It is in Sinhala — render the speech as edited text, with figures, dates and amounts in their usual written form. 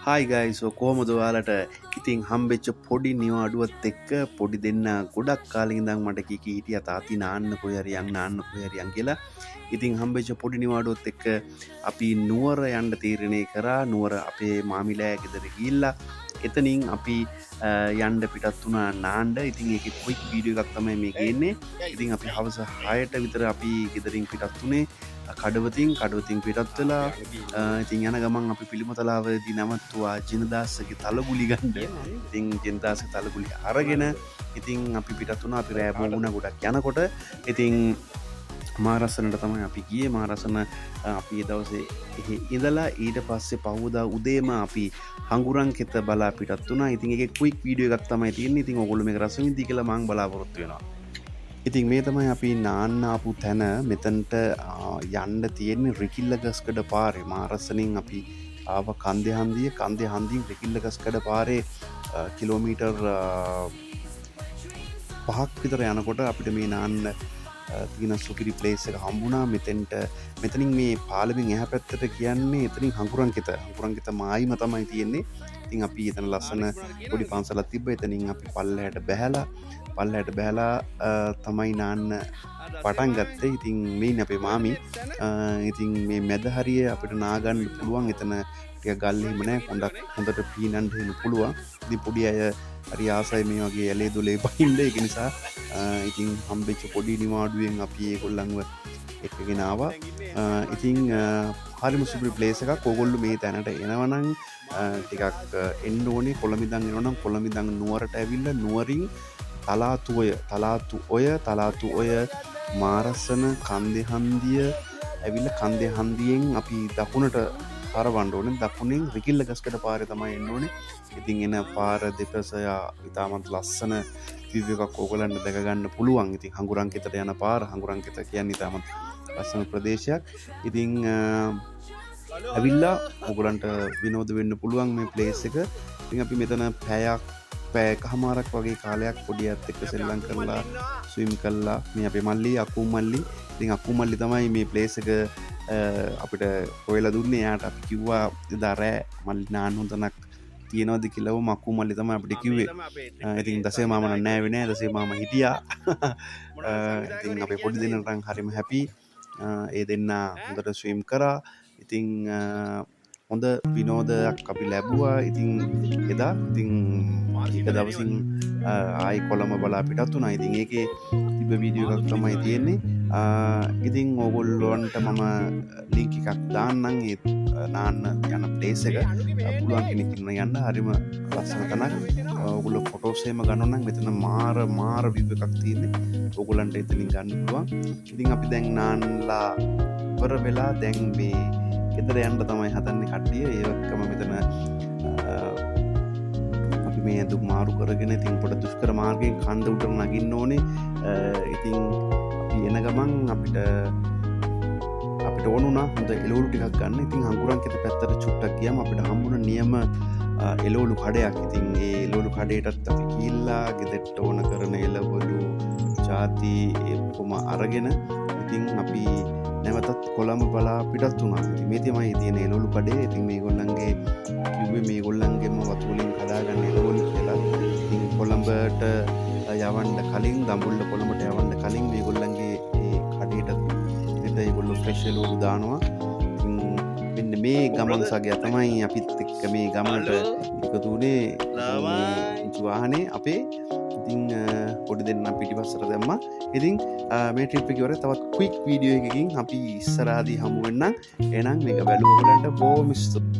හායි ගයිස්, කොහොමද ඔයාලට? ඉතින් හම්බෙච්ච පොඩි නිවාඩුවත් එක්ක පොඩි දෙන්න ගොඩක් කාලෙ ඉඳන් මට කී කී හිටියා, තාත්ති නාන්න කොහේ හරි යන්, නාන්න කොහේ හරි යන් කියලා. ඉතින් හම්බෙච්ච පොඩි නිවාඩුවත් එක්ක අපි නුවර යන්න තීරණය කරා. නුවර අපේ මාමිලෑ ගෙදර ගිහිල්ලා එතනින් අපි යන්න පිටත් වුණා නාන්න. ඉතින් ඒකේ ක්වික් වීඩියෝ එකක් තමයි මේ ගේන්නේ. ඉතින් අපි හවස 6ට විතර අපි ගෙදරින් පිටත් වුණේ කඩවතින්. කඩවතින් පිටත් වෙලා ඉතින් යන ගමන් අපි පිළිමතලාවේදී නැවතුවා ජිනදාසගේ තලගුලි ගන්න. ඉතින් ජිනදාසගේ තලගුලි අරගෙන ඉතින් අපි පිටත් වුණා. අපි රෑ බෝ වුණා ගොඩක් යනකොට. ඉතින් මාරසනට තමයි අපි ගියේ. මාරසන අපි ඒ දවසේ එහෙ ඉඳලා ඊට පස්සේ පහුවදා උදේම අපි හංගුරන්කෙත බලා පිටත් වුණා. ඉතින් ඒකේ ක්වික් වීඩියෝ එකක් තමයි තියෙන්නේ. ඉතින් ඔයගොල්ලෝ මේක රස විඳී කියලා මං බලාපොරොත්තු වෙනවා. ඉතින් මේ තමයි අපි නාන්න ආපු තැන. මෙතනට යන්න තියෙන්නේ රිකිල්ලගස්කඩ පාරේ. මාරසනින් අපි ආව කන්දේ හන්දිය. කන්දේ හන්දියෙන් රිකිල්ලගස්කඩ පාරේ කිලෝමීටර් 5ක් විතර යනකොට අපිට මේ නාන්න තියෙන සුපිරි ප්ලේස් එක හම්බුණා. මෙතෙන්ට මෙතනින් මේ පාලමින් එහා පැත්තට කියන්නේ එතනින් හංගුරන්කෙත. හංගුරන්කෙත මායිම තමයි තියෙන්නේ. ඉතින් අපි එතන ලස්සන පොඩි පන්සලක් තිබ්බ. එතනින් අපි පල්ලෙහාට බැහැලා පල්ලෙහාට බැහැලා තමයි නාන්න පටන් ගත්තේ. ඉතින් මේ ඉන්නේ අපේ මාමි. ඉතින් මේ මැද හරිය අපිට නාගන්න පුළුවන්. එතන ටිකක් ගල් එහෙම නෑ. හොඳක් හොඳට පීනන්න එහෙම පුළුවන්. ඉතින් පොඩි අය හරි ආසයි මේ වගේ ඇලේ දොලේ බහින්න. ඒක නිසා ඉතින් හම්බෙච්ච පොඩි නිවාඩුවෙන් අපි ඒගොල්ලන්ව එක්කගෙන ආවා. ඉතින් හරිම සුපිරි ප්ලේස් එකක්. ඕගොල්ලෝ මේ තැනට එනවනම් ටිකක් එන්න ඕනේ. කොළඹ ඉඳන් එනවනම් කොළඹ ඉඳන් නුවරට ඇවිල්ලා නුවරින් තලාතු ඔය, තලාතු ඔය, තලාතු ඔය, මාරසන, කන්දේ හන්දිය ඇවිල්ලා කන්දේ හන්දියෙන් අපි දකුණට හරවන්න ඕනේ. දකුණෙන් රිකිල්ල ගස්කඩ පාරේ තමයි එන්න ඕනේ. ඉතින් එන පාර දෙපස ඉතාමත් ලස්සන විව් එකක් ඕගොල්ලන්ට දැක ගන්න පුළුවන්. ඉතින් හංගුරන්කෙතට යන පාර, හංගුරන්කෙත කියන්නේ ඉතාමත් ලස්සන ප්‍රදේශයක්. ඉතින් ඇවිල්ලා ඕගොල්ලන්ට විනෝද වෙන්න පුළුවන් මේ ප්ලේස් එක. ඉතින් අපි මෙතන පැයක් පැය එකහමාරක් වගේ කාලයක් පොඩි අයත් එක්ක සෙල්ලම් කරලා ස්විම් කළා. මේ අපේ මල්ලි, අකු මල්ලි. ඉතින් අකු මල්ලි තමයි මේ ප්ලේස් එක අපිට හොයලා දුන්නේ. එයාට අපි කිව්වා එදා රෑ මල්ලි නාන්න හොඳ තැනක් තියෙනවද කියලා. ඔව්, අකු මල්ලි තමයි අපිට කිව්වේ. ඉතින් දසේ මාමා නම් නෑ වෙන්නේ නෑ. දසේ මාමා හිටියා. ඉතින් අපේ පොඩි දෙන්නට නම් හරිම හැපි. ඒ දෙන්න හොඳට ස්විම් කරා. ඉතින් හොඳ විනෝදයක් අපි ලැබුවා. ඉතින් එදා ඉතින් ටික දවසින් ආයි කොළඹ බලා පිටත් වුණා. ඉතින් ඒකේ තිබ්බ වීඩියෝ එකක් තමයි තියෙන්නේ. ඉතින් ඕගොල්ලොන්ට මම ලින්ක් එකක් දාන්නම් ඒ නාන්න යන ප්ලේස් එක. පුළුවන් කෙනෙක් ඉන්න යන්න. හරිම ලස්සන තැනක්. ඕගොල්ලෝ ෆොටෝස් එහෙම ගන්න නම් මෙතන මාර මාර විව් එකක් තියෙන්නේ. ඕගොල්ලන්ට එතනින් ගන්න පුළුවන්. ඉතින් අපි දැන් නාන්නලා ඉවර වෙලා දැන් මේ ගෙදර යන්න තමයි හදන්නේ කට්ටිය. ඒ එක්කම මෙතන අපි මේ ඇඳුම් මාරු කරගෙන ඉතින් පොඩ දුෂ්කර මාර්ගයෙන් කන්ද උඩට නගින්න ඕනේ. ඉතින් අපි එන ගමන් අපිට අපිට ඕන වුණා හොඳ එළවලු ටිකක් ගන්න. ඉතින් හංගුරන්කෙත පැත්තට චුට්ටක් ගියාම අපිට හම්බුණ නියම එළවලු කඩයක්. ඉතින් ඒ එළවලු කඩේටත් අපි ගිහිල්ලා ගෙදරට ඕන කරන එළවලු ජාති ඒ ඔක්කොම අරගෙන ඉතින් අපි නැවතත් කොළඹ බලා පිටත් වුණා. ඉතින් මේ තමයි තියෙන එළවලු කඩේ. ඉතින් මේගොල්ලන්ගේ කිව්වේ මේගොල්ලන්ගේම වතු වලින් කඩාගන්න එළවලු කියලා. ඉතින් කොළඹට යවන්න කලින්, දඹුල්ල කොළඹට යවන්න කලින් මේගොල්ලන්ගේ ඒ කඩේට ඒගොල්ලෝ ෆ්‍රෙෂ් එළවලු දානවා. ඉතින් මෙන්න මේ ගමන් සගයා තමයි අපිත් එක්ක මේ ගමනට එකතු වුණේ මේ වාහනේ අපේ. ඉතින් පොඩි දෙන්න පිටිපස්සට දැම්මා. ඉතින් මේ ට්‍රිප් එක ඉවරයි. තවත් ක්වික් වීඩියෝ එකකින් අපි ඉස්සරහදී හමු වෙන්නම්. එහෙනම් මේක බැලුව ඔයගොල්ලන්ට බොහොම ස්තුතියි.